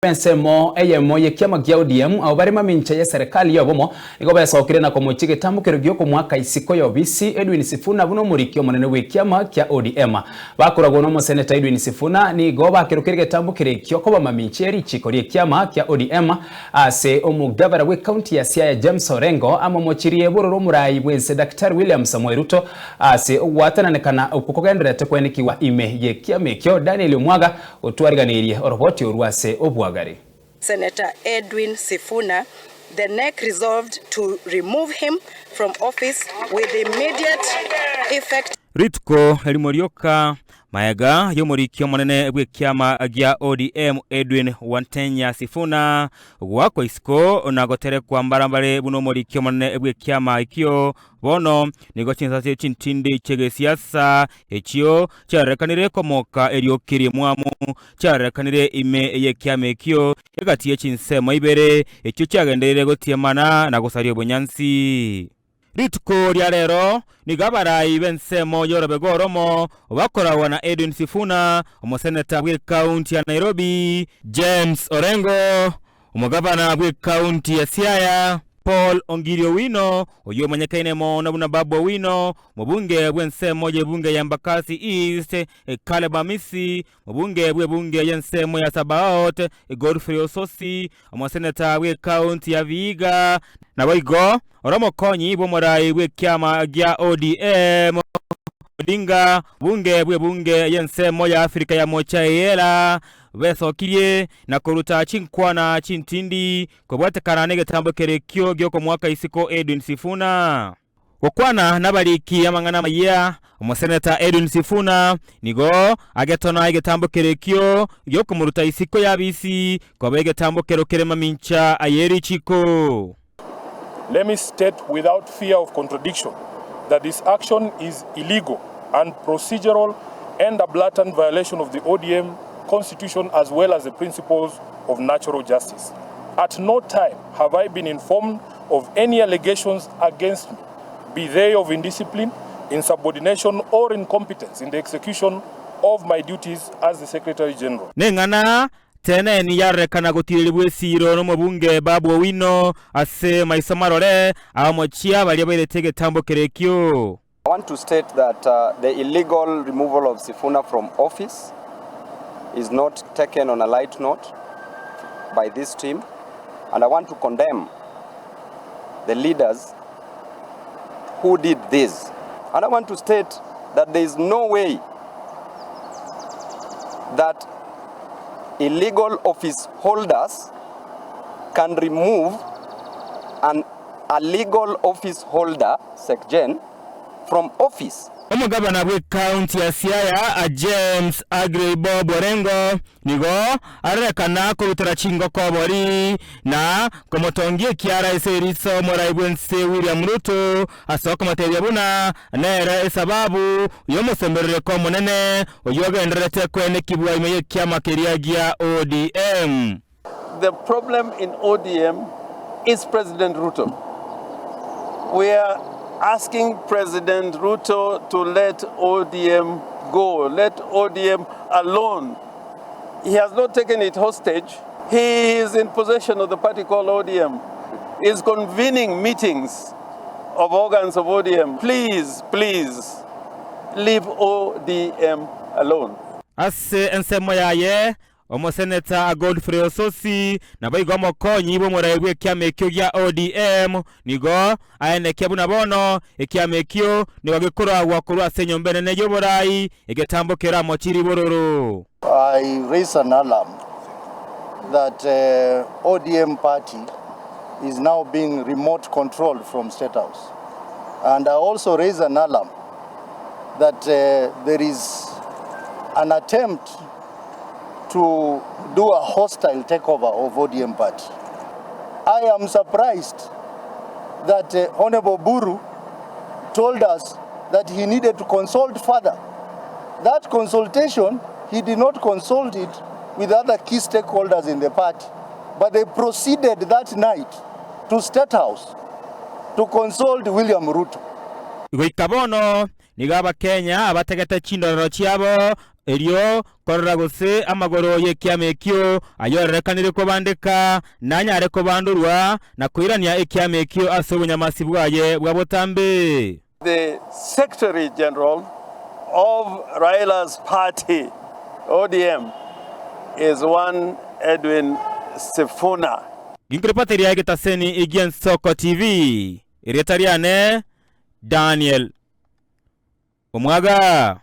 Ensemo eyemo y'ekiama gia ODM abwo bare mamincha y'eserekari y'obomo nigo besokire na komochia egetambokero gi'okomoaka isiko y'obisi Edwin Sifuna buna omoriki omonene bw'ekiama kia ODM. Bakoragwa n'omoseneta Edwin Sifuna nigo bakerokire egetambokero ekio koba mamincha ye richiko ri'ekiama kia ODM ase omogabera bw'ecounty ya Siaya James Orengo amomochirie bororo omorai bw'ense Daktari William Samoei Ruto ase ogwatananekana okwo kogendererete kwenekigwa ime y'ekiama ekio. Daniel Omwaga Otwariganirie oroboti orwo ase obwagare. Senator Edwin Sifuna, the NEC resolved to remove him from office with immediate effect. Rituko erimo rioka magega y'omoriki omonene bw'ekiama gia ODM Edwin Wantenya Sifuna goakwa isiko na goterekwa mbarambare buna omoriki omonene bw'ekiama ekio, bono nigo chinsase chintindi chi'egesiasa Echio chiarorekanire komoka erioki rimwamu, chiarorekanire ime y'ekiama ekio, egati ye chinsemo ibere, echio chiagenderire gotiemana na gosaria obonyansi. Rituko ria rero nigo abarai b'ensemo y'orobego oromo bakoragwa na Edwin Sifuna, omoseneta bw'ekaunti ya Nairobi, James Orengo, Omogavana bw'ekaunti ya Siaya, Paul Ongiri Owino, oyio omanyekaine mono buna Babu Owino, omobunge bw'ensemo y'ebunge ya Embakasi East, Caleb Amisi, omobunge bw'ebunge y'ensemo ya Sabaot, Godfrey Osotsi, omoseneta bw'ekaunti ya Vihiga, Naboigo ore omokonyi bw'omorai bw'ekiama gia ODM, Odinga, obunge bw'ebunge y'ensemo ya Afrika ya Mocha Eyela, Besokirie na koruta chinkwana chintindi kobwatekana negetambo kerekio gi'okomoaka isiko Edwin Sifuna. Gokwana nabariki amang'ana amayia, omoseneta Edwin Sifuna nigo agetona egetambo kerekio gi'okomoruta isiko y'abisi koba egetambo kero kere mamincha aye richiko. Let me state without fear of contradiction that this action is illegal and procedural and a blatant violation of the ODM constitution as well as the principles of natural justice. At no time have I been informed of any allegations against me, be they of indiscipline, insubordination or incompetence in the execution of my duties as the Secretary General. Neng'ana Teneni yarorekana gotiirerigwa esiiro nomobunge Babu Owino ase maiso marore abamochia baria bairete egetambo kerekio. I want to state that the illegal removal of Sifuna from office is not taken on a light note by this team and I want to condemn the leaders who did this and I want to state that there is no way that illegal office holders can remove an a legal office holder, SecGen, from office. Omogabana bw'ekaunti ya Siaya, James Aggrey Bob Orengo, nigo arorekana korutera chingoko obori na komotongia ekiara ase eriso omorai bw'ense William Ruto ase okomotebia buna nere esababu y'omosemberereko omonene oyio ogendererete koenekigwa ime y'ekiama keria gia ODM. The problem in ODM is President Ruto. We are asking President Ruto to let ODM go, let ODM alone. He has not taken it hostage. He is in possession of the party called ODM. He is convening meetings of organs of ODM. Please, please, leave ODM alone. Ase ensemo yaye, Omoseneta Godfrey Osotsi, naboigo omokonyi bw'omorai bw'ekiama ekio gia ODM, nigo aenekia buna bono ekiama ekio nigo gekoragwa korwa ase enyomba enene y'oborai, egetambo keramochie ribororo. I raise an alarm that ODM party is now being remote controlled from State House and I also raise an alarm that there is an attempt to do a hostile takeover of ODM party. I am surprised that uh, Honorable Buru told us that he needed to consult further. That consultation, he did not consult it with other key stakeholders in the party, but they proceeded that night to State House to consult William Ruto. Goika bono nigo Abakenya bategete chindorero chiabo. Erio korora gose amagoro y'ekiama ekio ayorerekanire kobandeka, nanyare kobandorwa na koirania ekiama ekio ase obonyamasi bwaye bwa botambe. The Secretary General of Raila's party, ODM, is one Edwin Sifuna. Ginkorepateria egetaseni gi'Ensoko TV, erieta riane Daniel Omwaga.